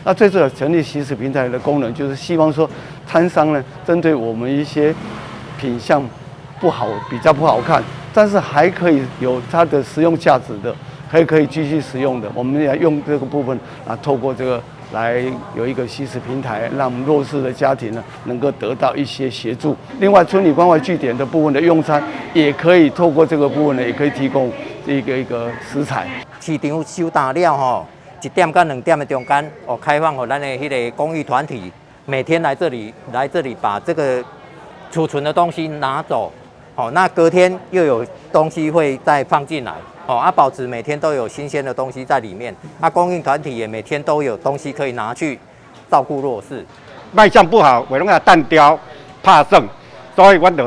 那最主要成立惜食平台的功能，就是希望說攤商呢，針對我們一些品相不好、比較不好看，但是還可以有它的實用價值的，可以繼續使用的，我們也用這個部分啊，透過這個來有一個惜食平台，讓我們弱勢的家庭呢能夠得到一些協助。另外，村里關懷據點的部分的用餐，也可以透過這個部分呢，也可以提供一個食材。市場收檔了吼，1點到2點的中間，哦，開放予咱的彼个公益團體，每天來這裡把這個儲存的東西拿走，哦，那隔天又有東西會再放進來，哦，啊，保持每天都有新鮮的東西在裡面，啊，公益團體也每天都有東西可以拿去照顧弱勢。賣相不好，話攏愛單調拍算，所以阮就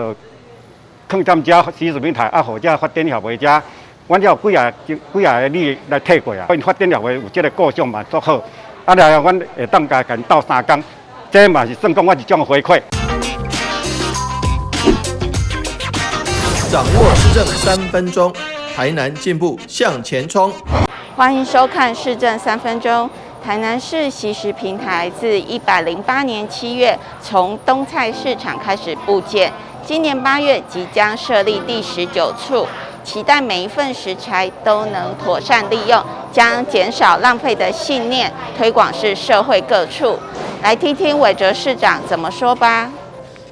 囥踮遮惜食平台，啊，予遮發展協會遮。阮遮有幾仔幾仔个女來替過啊，阮發展協會有這个構想嘛足好，啊，來阮會當共𪜶鬥相共，這嘛是算講我一種回饋。掌握市政3分鐘，台南進步向前衝。歡迎收看市政三分鐘。台南市惜食平台自108年7月從東菜市場開始佈建，今年8月即將設立第19處。期待每一份食材都能妥善利用，將減少浪費的信念推廣至社會各處。來聽聽韋哲市長怎麼說吧。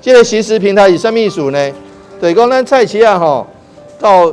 這個惜食平台是啥物意思呢？就是講咱菜市仔吼，到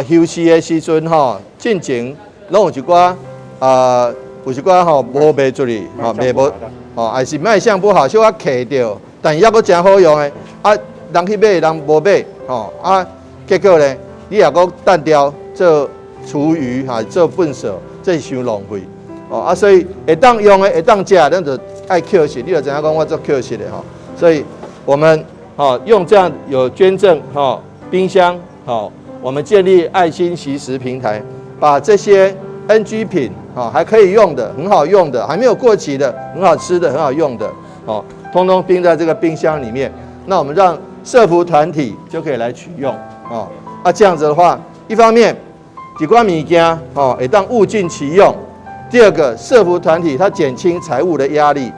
休市的時陣吼，進前攏有一寡啊，有一寡吼無賣出去，吼賣無，吼還是賣相不好，小可揢著，但抑閣誠好用的，啊，人去買人無買，吼啊，結果呢？你若閣單調做廚餘哈，做糞掃，這是傷浪費哦啊！所以會當用的，會當食，咱就愛抾拾。你就知影講我做抾拾的吼。所以我們吼用這樣有捐贈吼冰箱吼，我們建立愛心惜食平台，把這些 NG 品吼還可以用的、很好用的、還沒有過期的、很好吃的、很好用的，哦，通通冰在這個冰箱裡面。那我們讓社福團體就可以來取用哦。啊，這樣子的話，一方面一寡物件吼會當物盡其用；第二個，社福團體它減輕財務的壓力；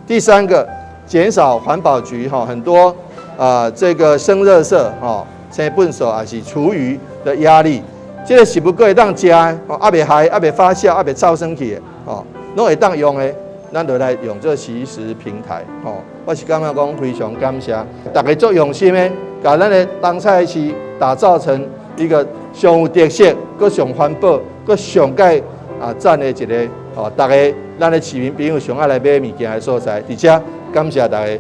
第三個，減少環保局哈很多啊這個生垃圾吼，生糞掃還是廚餘的壓力。這個食物閣會當食的，哦，猶未害，猶未發酵，猶未臭酸去的，哦，攏會當用的，咱就來用這個惜食平台，吼。我是感覺講非常感謝大家足用心的，共咱的東菜市打造成一個上有特色、閣上環保、閣上蓋啊讚的一個吼，大家咱的市民朋友上愛來買物件的所在。佇遮感謝大家。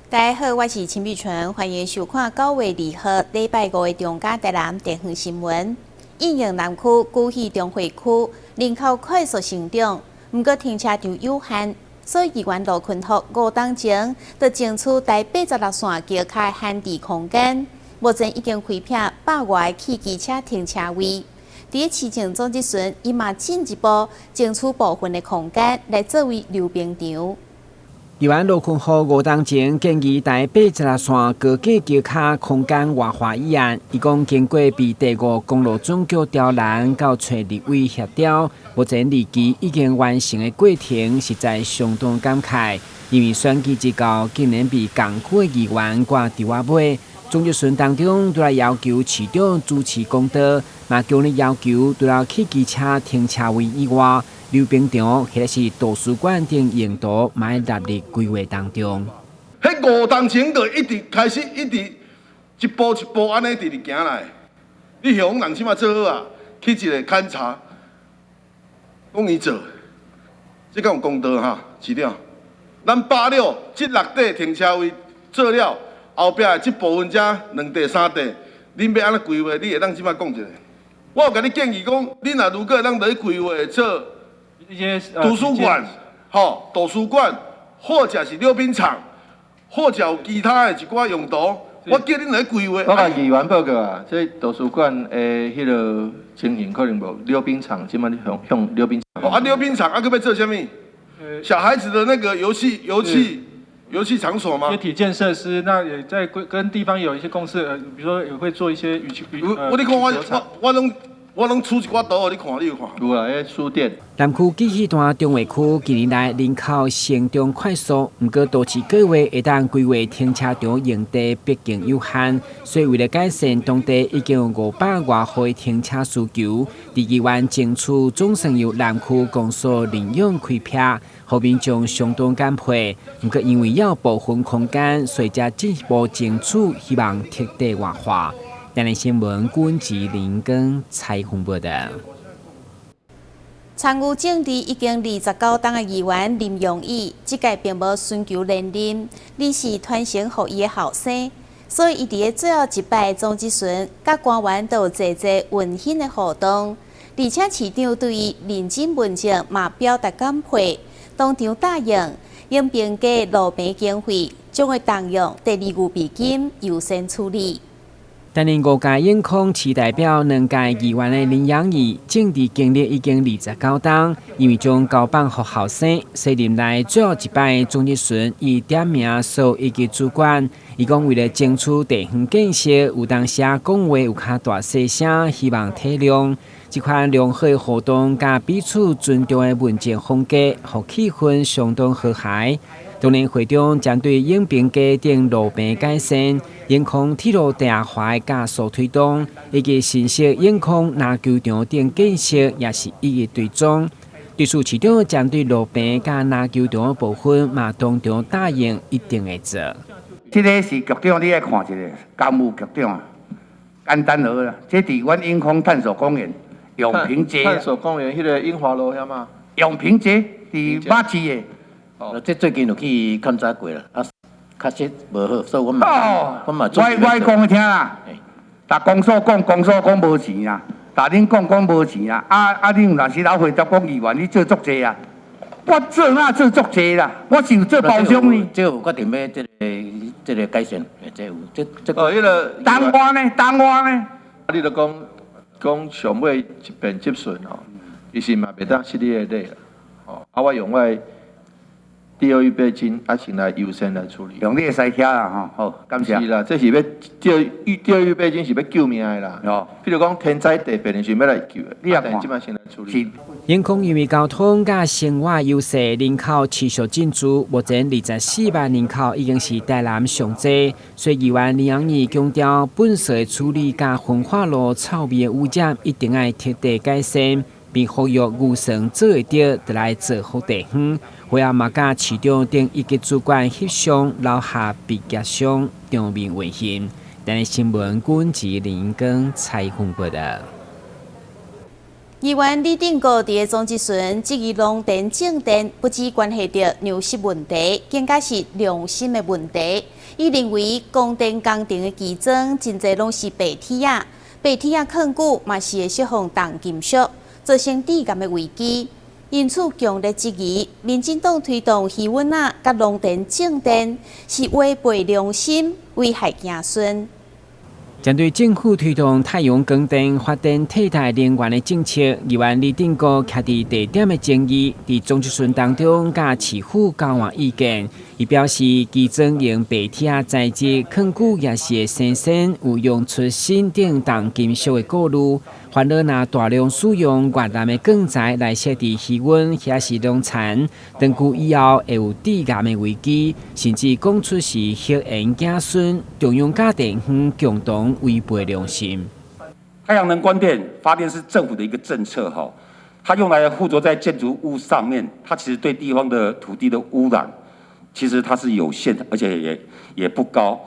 大家好，我是陳美純，歡迎收看9月2號禮拜五的中嘉台南地方新聞。應用南區古戲中會區人口快速成長，毋過停車場有限，所以議員盧坤福5冬前就爭取台86線橋跤閒置空間，目前已經開闢100外個汽機車停車位。佇市政總質詢，伊嘛進一步爭取部分的空間來作為溜冰場。議員盧坤福5冬前建議台86線高架橋跤空間活化議案，伊講經過被第五公路總局刁難到揣立委協調，目前二期已經完成的過程，實在相當感慨。因為選舉之後，竟然被仝區的議員掛佇仔尾。總質詢當中，除了要求市長主持公道，嘛強烈要求除了汽機車停車位以外，溜冰場或者是圖書館等用途，嘛愛納入規劃當中。彼5冬前就一直開始，一直一步一步按呢直直行來。你向人這馬做好啊？去一个勘查，講伊做，這敢有公道哈？市長，咱86這6塊停車位做了，後壁的這部分遮2塊3塊，恁欲按怎規劃？你會當這馬講一下？我有共你建議講，恁若如果會當來規劃做一些圖書館，吼，圖書館，或者是溜冰場，或者有其他的一寡用途，我叫恁來規劃。我共議員報告啊，這圖書館的彼个情形可能無溜冰場，這馬咧向向溜冰場。啊，溜冰場啊，閣欲做啥物？小孩子的那個遊戲場所嗎？一些體健設施，那也在跟地方有一些共識，比如說也會做一些羽球。我你看我攏出一寡圖，你看你有看？有啊，彼書店。南區機器段中衛區近年來人口成長快速，毋過都市計畫會當規劃停車場用地畢竟有限，所以為了改善當地已經有500外戶停車需求，佇議員爭取總算由南區公所認養開闢，予民眾相當感佩。毋過因為有部分空間，所以才進一步爭取，希望徹底活化。台南新聞郭志林跟采訪報道。參與政治已經29冬的議員林陽乙，這屆並無尋求連任，而是傳承予伊的後生，所以伊佇咧最後一擺總質詢，佮官員都有濟濟溫馨的互動，而且市長對伊認真問政嘛表達感佩，當場答應永平街路平經費將會動用第二預備金優先處理。擔任五屆永康市代表、兩屆議員的林養義，政治經歷已經29冬，因為將交棒予後生，所以任內最後一擺總質詢，伊點名所有一級主管，伊講為了爭取地方建設，有當時講話有較大細聲，希望體諒。這款良好的互動佮彼此尊重的問政風格，予氣氛相當和諧。當然，會中針對永平街頂路平改善、永康鐵路地下化的加速推動，以及新設永康籃球場等建設，也是一一追蹤。對此，市長針對路平佮籃球場的部分，嘛當場答應一定會做。這个是局長，你愛看一下，工務局長，簡單好啦。這佇阮永康探索公園永平街。探索公園彼个英華路遐嘛？永平街佇馬市的。哦，這最近有去勘察過啦，啊，確實無好，所以阮嘛，阮嘛。我我講你聽啦，逐公所講，公所講無錢啦，逐恁講講無錢啦，啊啊！恁有若時老回答講議員，你做足濟啊？我做哪做足濟啦？我是有做包商呢。這有決定欲這個改善，這有這這。哦，彼个。東挖呢？東挖呢？啊，你著講講上尾一遍質詢吼，其實嘛袂當失你的禮啦。吼，啊，我用我第二預備金啊，先來優先來處理。用你的私車啦，吼，好，感謝。是啦，這是欲第二預備金是欲救命的啦。哦，譬如講天災地變的時欲來救的，你也看，這擺先來處理。永康因為交通佮生活優勢，人口持續進駐，目前24萬人口已經是台南上濟。所以議員林養義強調，糞埽的處理佮焚化爐臭味的污染一定愛徹底改善，並呼籲預算做會著，就來造福地方。會後嘛，佮市長等一級主管翕相，留下畢業相，場面溫馨。台南新聞，郭志林跟采訪報道。議員李定國佇咧總質詢質疑農田種電，不只關係著糧食問題，更加是良心的問題。伊認為供電工程的基樁真濟攏是白鐵仔，白鐵仔囥久嘛是會釋放重金屬，造成致癌的危機。因此強烈質疑，民進黨推動魚塭仔佮農田種電，是違背良心，危害子孫。針對政府推動太陽光電發電替代能源的政策，議員李定國徛佇地點的爭議，佇總質詢當中，佮市府交換意見。伊表示，基樁用白鐵仔材質，囥久也是會生鉎，有溶出砷等重金屬的顧慮。煩惱若大量使用越南的鋼材來設置魚塭，遐是農田，長久以後會有致癌的危機，甚至講出是核延子孫，中央佮地方共同違背良心。太陽能光電發電是政府的一個政策，哈，它用來附著在建築物上面，它其實對地方的土地的污染，其實它是有限的，而且也不高。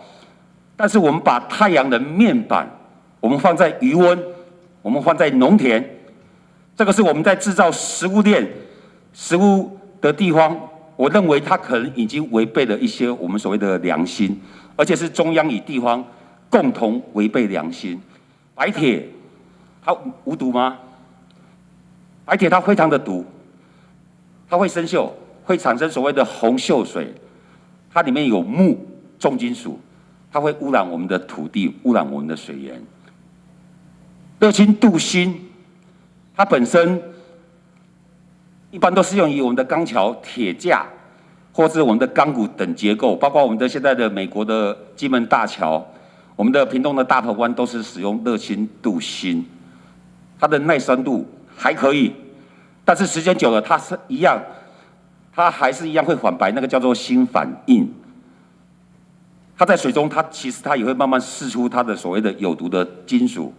但是我們把太陽能面板，我們放在魚塭，我們放在農田，這個是我們在製造食物鏈、食物的地方，我認為它可能已經違背了一些我們所謂的良心，而且是中央與地方共同違背良心。白鐵它無毒嗎？白鐵它非常的毒，它會生鏽，會產生所謂的紅鏽水，它裡面有鉬重金屬，它會污染我們的土地，污染我們的水源。樂清鍍鋅，它本身一般都適用於我們的鋼橋、鐵架，或是我們的鋼骨等結構，包括我們的現在的美國的金門大橋，我們的屏東的大鵬灣都是使用樂鋅鍍鋅，它的耐酸度還可以，但是時間久了，它是一樣，它還是一樣會反白，那個叫做鋅反應。它在水中，它其實它也會慢慢釋出它的所謂的有毒的金屬。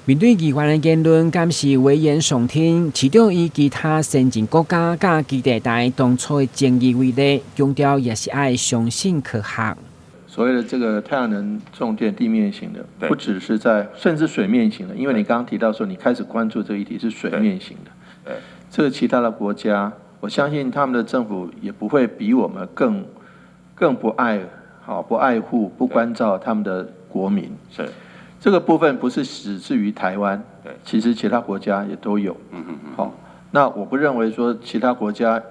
面對議員的言論，敢是危言聳聽。市長以其他先進國家佮基地台當初的爭議為例，強調也是愛相信科學。所謂的這個太陽能重電地面型的，不只是在，甚至水面型的，因為你剛剛提到說你開始關注這個議題是水面型的。對，這個其他的國家，我相信他們的政府也不會比我們更不愛好、不愛護、不關照他們的國民。是，這個部分不是只至於台灣，對，其實其他國家也都有。好，那我不認為說其他國家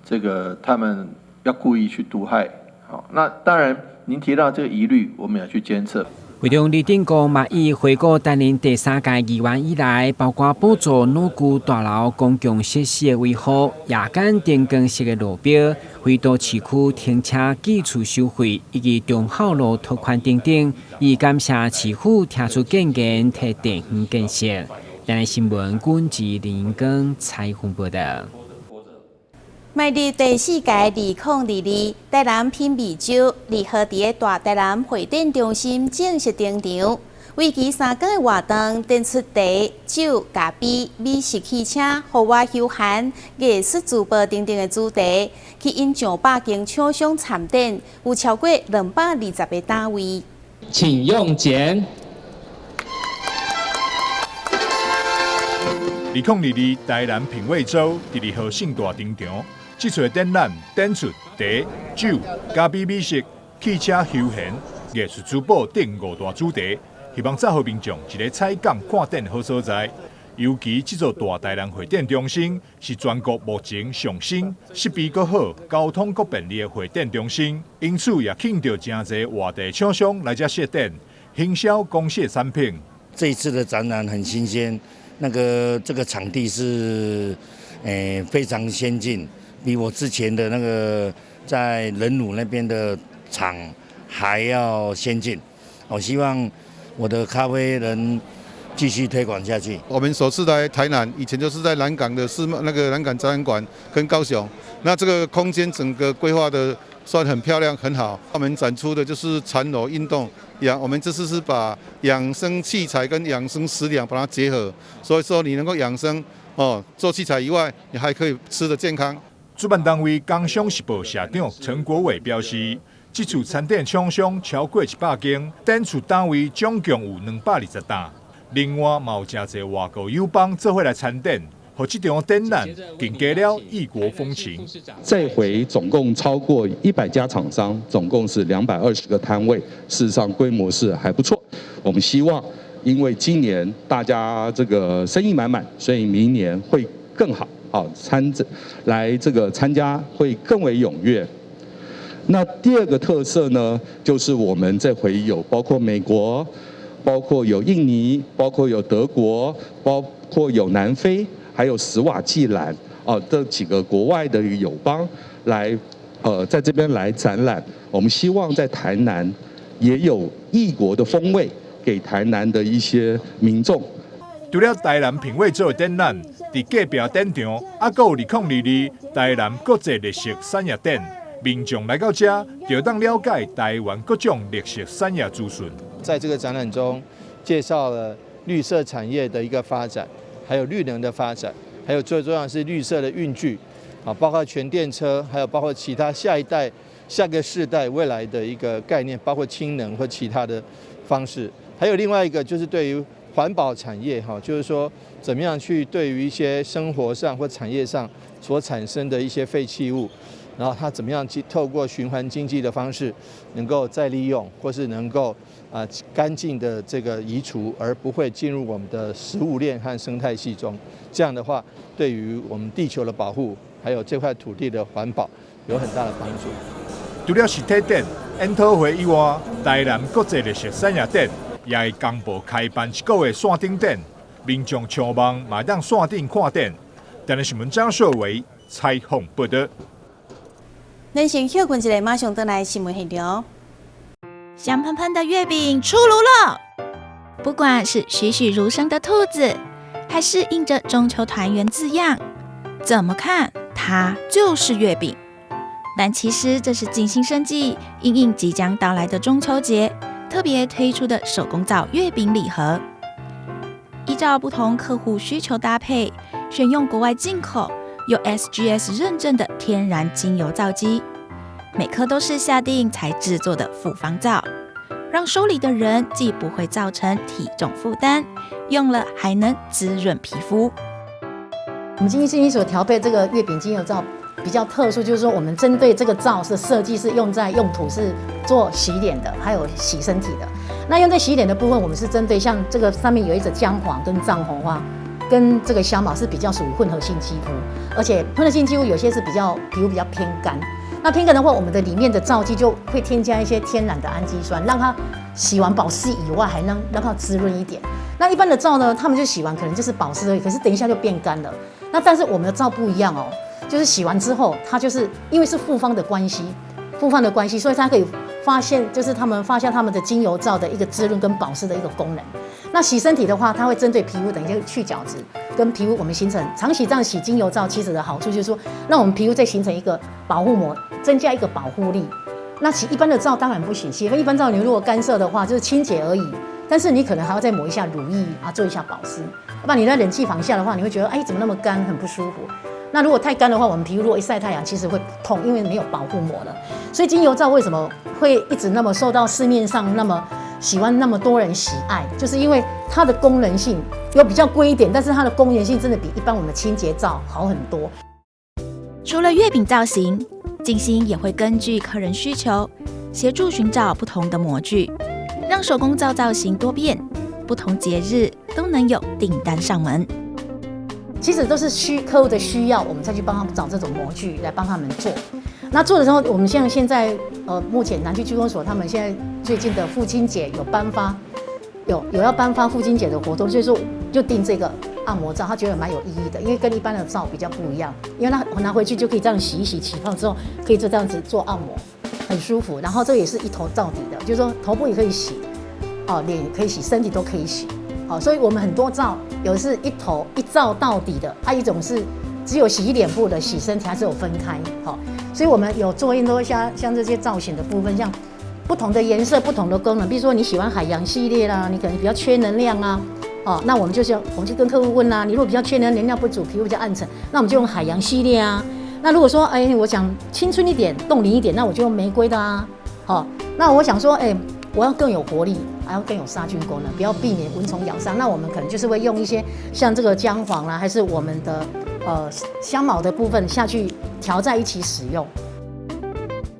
這個他們要故意去毒害。好，那當然您提到這個疑慮，我們也去監測。會長李定國嘛，伊回顧擔任第三屆議員以來，包括補助老舊大樓公共設施的維護、夜間燈光式的路標、回都市區停車基礎收費以及忠孝路拓寬等等，伊感謝市府聽取建言，提地方建設。台新聞，軍志林光採訪報道。邁入第四屆2022台南品味周，2號佇个大台南會展中心正式登場。為期3天的活動，展出茶、酒、咖啡、美食汽車、戶外休閒、藝術珠寶等等的主題，吸引上百間廠商參展，有超過220個單位。請用剪。2022台南品味周佇2號盛大登場。這次的展覽展出茶、酒、咖啡、美食、汽車休閒、藝術珠寶等五大主題，希望載予民眾一個採訪看展的好所在。尤其這座大台南會展中心是全國目前上新、設備閣好、交通閣便利的會展中心，因此也吸引著誠濟外地廠商來遮設展，行銷公司的產品。這一次的展覽很新鮮，那個這個場地是非常先進。比我之前的那個在仁魯那邊的廠還要先進，我希望我的咖啡能繼續推廣下去。我們首次來台南，以前就是在南港的世貿那個南港展覽館跟高雄，那這個空間整個規劃的算很漂亮，很好。我們展出的就是禪柔運動養，我們這次是把養生器材跟養生食療把它結合，所以說你能夠養生哦，做器材以外，你還可以吃得健康。主辦單位工商時報社長陳國偉表示，這次參展廠商超過100間，展出單位總共有220檔。另外，嘛有誠濟外國友邦做伙來參展，予這場展覽更加了異國風情。這回總共超過100家廠商，總共是220個攤位，事實上規模是還不錯。我們希望，因為今年大家這個生意滿滿，所以明年會更好。好，參來這個參加會更為踴躍。那第二個特色呢，就是我們這回有包括美國，包括有印尼，包括有德國，包括有南非，還有史瓦濟蘭哦，這幾個國外的友邦來，在這邊來展覽。我們希望在台南也有異國的風味，給台南的一些民眾。除了台南品味周的展覽，佇隔壁展場，猶閣有2022台南國際綠色產業展，民眾來到遮，就當了解台灣各種綠色產業資訊。在這個展覽中，介紹了綠色產業的一個發展，還有綠能的發展，還有最重要的是綠色的運具，啊，包括全電車，還有包括其他下一代、下個世代未來的一個概念，包括氫能或其他的方式。還有另外一個就是對於環保產業，哈，就是說，怎麼樣去對於一些生活上或產業上所產生的一些廢棄物，然後它怎麼樣去透過循環經濟的方式，能夠再利用，或是能夠啊乾淨的這個移除，而不會進入我們的食物鏈和生態系中。這樣的話，對於我們地球的保護，還有這塊土地的環保，有很大的幫助。除了實體展、研討會以外，台南國際綠色產業展也會公布開辦一個月線頂展，民眾上網嘛會當線頂看展。台南新聞張秀維採訪報道。咱先歇睏一下，馬上轉來新聞現場。香噴噴的月餅出爐了！不管是栩栩如生的兔子，還是印着中秋團圓字樣，怎麼看它就是月餅。但其實這是靜心生技因應即將到來的中秋節，特別推出的手工皂月餅禮盒，依照不同客戶需求搭配，選用國外進口有 SGS 認證的天然精油皂基，每顆都是下定才製作的複方皂，讓收禮的人既不會造成體重負擔，用了還能滋潤皮膚。我們靜心所調配這個月餅精油皂比較特殊，就是說我們針對這個皂的設計是用在用途是做洗臉的，還有洗身體的。那用在洗臉的部分，我們是針對像這個上面有一隻薑黃跟藏紅花，跟這個香茅是比較屬於混合性肌膚，而且混合性肌膚有些是比較皮膚比較偏乾。那偏乾的話，我們的裡面的皂劑就會添加一些天然的氨基酸，讓它洗完保濕以外，還能讓它滋潤一點。那一般的皂呢，他們就洗完可能就是保濕而已，可是等一下就變乾了。那但是我們的皂不一樣哦，就是洗完之後，它就是因為是複方的關係，複方的關係，所以它可以發現，就是他們發現他們的精油皂的一個滋潤跟保濕的一個功能。那洗身體的話，它會針對皮膚等一下去角質，跟皮膚我們形成長期這樣洗精油皂，其實的好處就是說，讓我們皮膚再形成一個保護膜，增加一個保護力。那洗一般的皂當然不行，洗一般皂你如果乾澀的話，就是清潔而已。但是你可能還要再抹一下乳液啊，做一下保濕。要不然你在冷氣房下的話，你會覺得哎，怎麼那麼乾，很不舒服。那如果太乾的話，我們皮膚如果一曬太陽，其實會痛，因為沒有保護膜了。所以精油皂為什麼會一直那麼受到市面上那麼喜歡，那麼多人喜愛，就是因為它的功能性有比較貴一點，但是它的功能性真的比一般我們的清潔皂好很多。除了月餅造型，靜心也會根據客人需求，協助尋找不同的模具，讓手工皂造型多變，不同節日都能有訂單上門。其實都是客戶的需要，我們再去幫他們找這種模具來幫他們做。那做的時候，我們像現在目前南區區公所他們現在最近的父親節有頒發，有要頒發父親節的活動，所以說就訂這個按摩皂，他覺得蠻有意義的，因為跟一般的皂比較不一樣，因為他拿回去就可以這樣洗一洗，起泡之後可以就這樣子做按摩，很舒服。然後這也是一頭到底的，就是說頭部也可以洗，哦，臉也可以洗，身體都可以洗。好，所以我們很多皂有的是一頭一皂到底的，啊，一種是只有洗臉部的，洗身體還是有分開。好，所以我們有做很多像這些造型的部分，像不同的顏色、不同的功能，比如說你喜歡海洋系列啦，你可能比較缺能量啊，哦，那我們就是我們就跟客戶問啦，你如果比較缺能量不足，皮膚比較暗沉，那我們就用海洋系列啊。那如果說哎，我想青春一點、凍齡一點，那我就用玫瑰的啊。好，那我想說哎，我要更有活力，還要更有殺菌功能，不要避免蚊蟲咬傷。那我們可能就是會用一些像這個薑黃啦，還是我們的香茅的部分下去調在一起使用。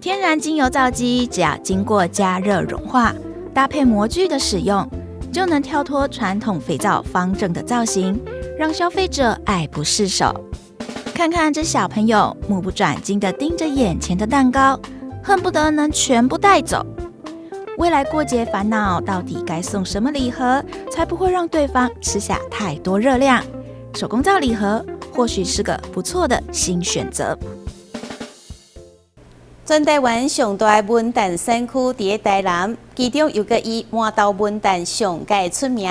天然精油皂基只要經過加熱融化，搭配模具的使用，就能跳脫傳統肥皂方正的造型，讓消費者愛不釋手。看看這小朋友目不轉睛地盯着眼前的蛋糕，恨不得能全部帶走。未來過節煩惱，到底該送什麼禮盒，才不會讓對方吃下太多熱量？手工皂禮盒或許是個不錯的新選擇。全台灣上大的文旦產區佇台南，其中又閣以麻豆文旦上蓋出名。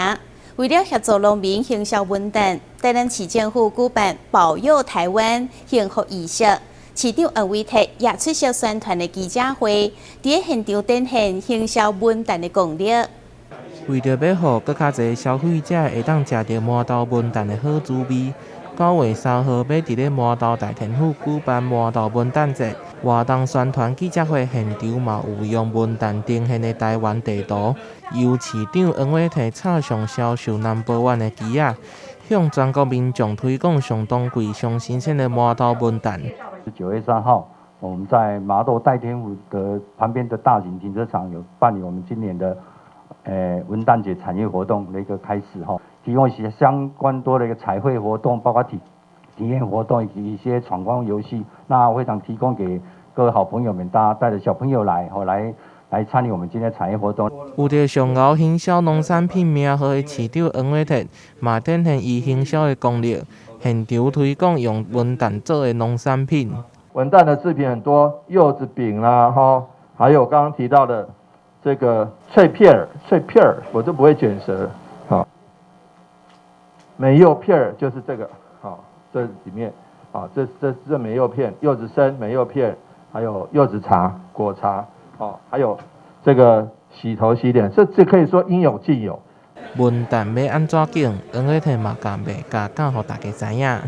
為了協助農民行銷文旦，台南市政府舉辦保佑台灣幸福儀式。市長黃偉哲也出席宣傳的記者會，佇現場展現行銷文旦的功力。為著欲予閣較濟消費者會當食著麻豆文旦的好滋味，9月3號欲佇咧麻豆大田府舉辦麻豆文旦節活動宣傳記者會，現場嘛有用文旦呈現的台灣地圖，由市長黃偉哲插上銷售 number one 的旗仔，向全國民眾推廣上當季、上新鮮的麻豆文旦。 9月3號，我們在麻豆代天府的旁邊的大型停車場有辦理我們今年的文旦節產業活動的一個開始哈，提供一些相關多的一個彩繪活動，包括體驗活動以及一些闖關遊戲，那會場提供給各位好朋友們，大家帶著小朋友來，來來參與我們今天產業活動。有著上𠢕行銷農產品名號的市長黃偉哲，嘛展現伊行銷的功力，現場推廣用文旦做的農產品。文旦的製品很多，柚子餅啦，哈，還有剛剛提到的這個脆片兒，脆片兒，我都不會捲舌，好，美柚片兒就是這個，好，這裡面，啊，這美柚片、柚子生美柚片，還有柚子茶、果茶，哦，還有這個洗頭洗臉，這可以說應有盡有。文旦欲按怎揀，黃偉哲嘛共賣共教予大家知影。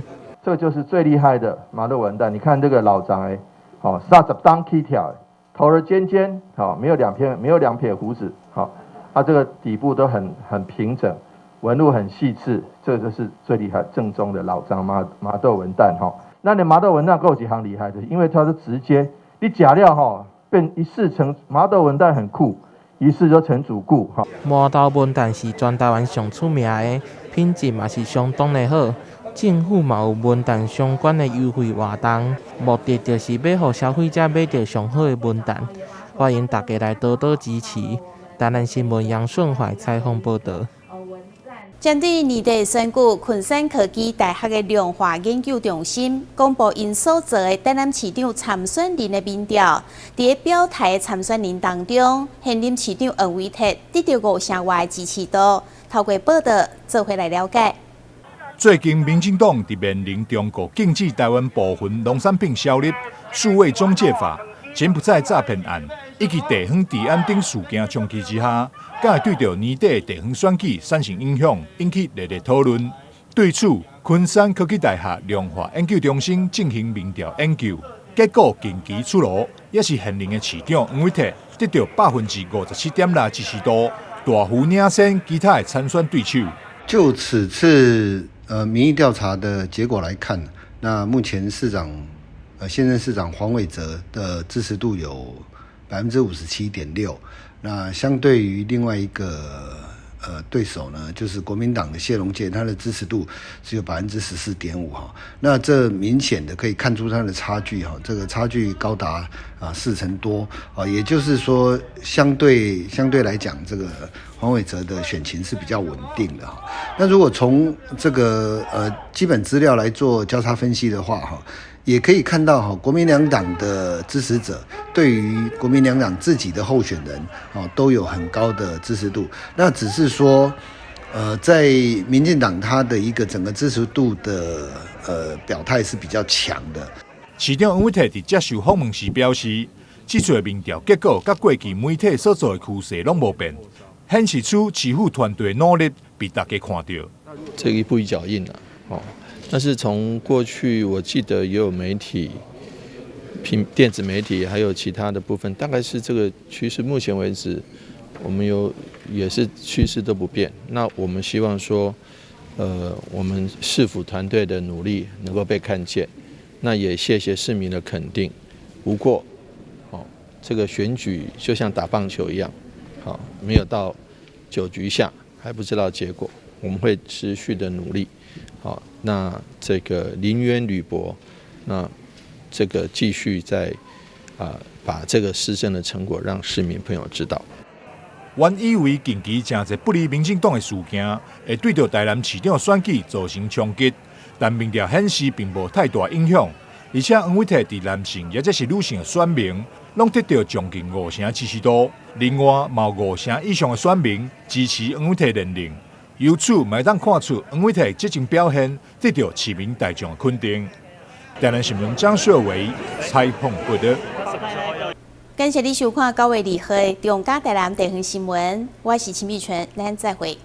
這就是最厲害的麻豆文旦，你看這個老張誒，哦，30冬起跳，頭兒尖尖，好，沒有兩片，沒有兩撇鬍子，好，啊，這個底部都很平整，紋路很細緻，這個就是最厲害正宗的老欉麻豆文旦哈。那你麻豆文旦夠幾行厲害的，因為它是直接你呷了哈，變一試成麻豆文旦很酷，一試就成主顧哈。麻豆文旦是全台灣上出名的，品質嘛是相當的好。政府嘛有文旦相關的優惠活動，目的就是欲予消費者買著上好的文旦，歡迎大家來多多支持。台南新聞楊順懷採訪報導。針對年底選舉，昆山科技大學的量化研究中心公布𪜶所做的台南市長參選人的民調，佇表態的參選人當中，現任市長黃偉哲得著五成外的支持度。透過報道，做伙來了解。最近，民進黨佇面臨中國禁止臺灣部分農產品銷入、數位中介法、柬埔寨詐騙案以及地方治安等事件衝擊之下，敢會對著年底地方選舉產生影響，引起熱烈討論。對此，昆山科技大學量化研究中心進行民調研究，結果近期出爐，也是現任的市長黃偉哲得著57.6%支持度，大幅領先其他的參選對手。就此次民意調查的結果來看，那目前市長現任市長黃偉哲的支持度有57.6%，那相對於另外一個對手呢，就是國民黨的謝龍介，他的支持度只有14.5%哈，那這明顯的可以看出他的差距哈，這個差距高達4成多啊，也就是說相對來講，這個黃偉哲的選情是比較穩定的哈。那如果從這個基本資料來做交叉分析的話哈，也可以看到哈，國民兩黨的支持者對於國民兩黨自己的候選人哦都有很高的支持度。那只是說，在民進黨他的一個整個支持度的表態是比較強的。市長黃偉哲佇接受訪問時表示，這次的民調結果佮過去媒體所做的趨勢攏無變，顯示出市府團隊努力被大家看著。這個一步一腳印啊，哦。但是從過去，我記得也有媒體、平電子媒體，還有其他的部分，大概是這個趨勢。目前為止，我們有也是趨勢都不變。那我們希望說，我們市府團隊的努力能夠被看見，那也謝謝市民的肯定。不過，哦，這個選舉就像打棒球一樣，好，沒有到9局下還不知道結果，我們會持續的努力。好，那這個臨淵履薄，那這個繼續在把這個施政的成果讓市民朋友知道。原以為近期誠濟不利民進黨的事件會對著台南市長選舉造成衝擊，但民調顯示並無太大影響。而且黃偉哲佇男性抑者是女性的選民，攏得著將近五成支持度。另外，嘛有五成以上的選民支持黃偉哲連任。由此嘛會當看出黃偉哲這種表現得著市民大眾的肯定。台南新聞張秀維採訪報導。感謝你收看9月2號中嘉台南地方新聞，我是秦美純，咱再會。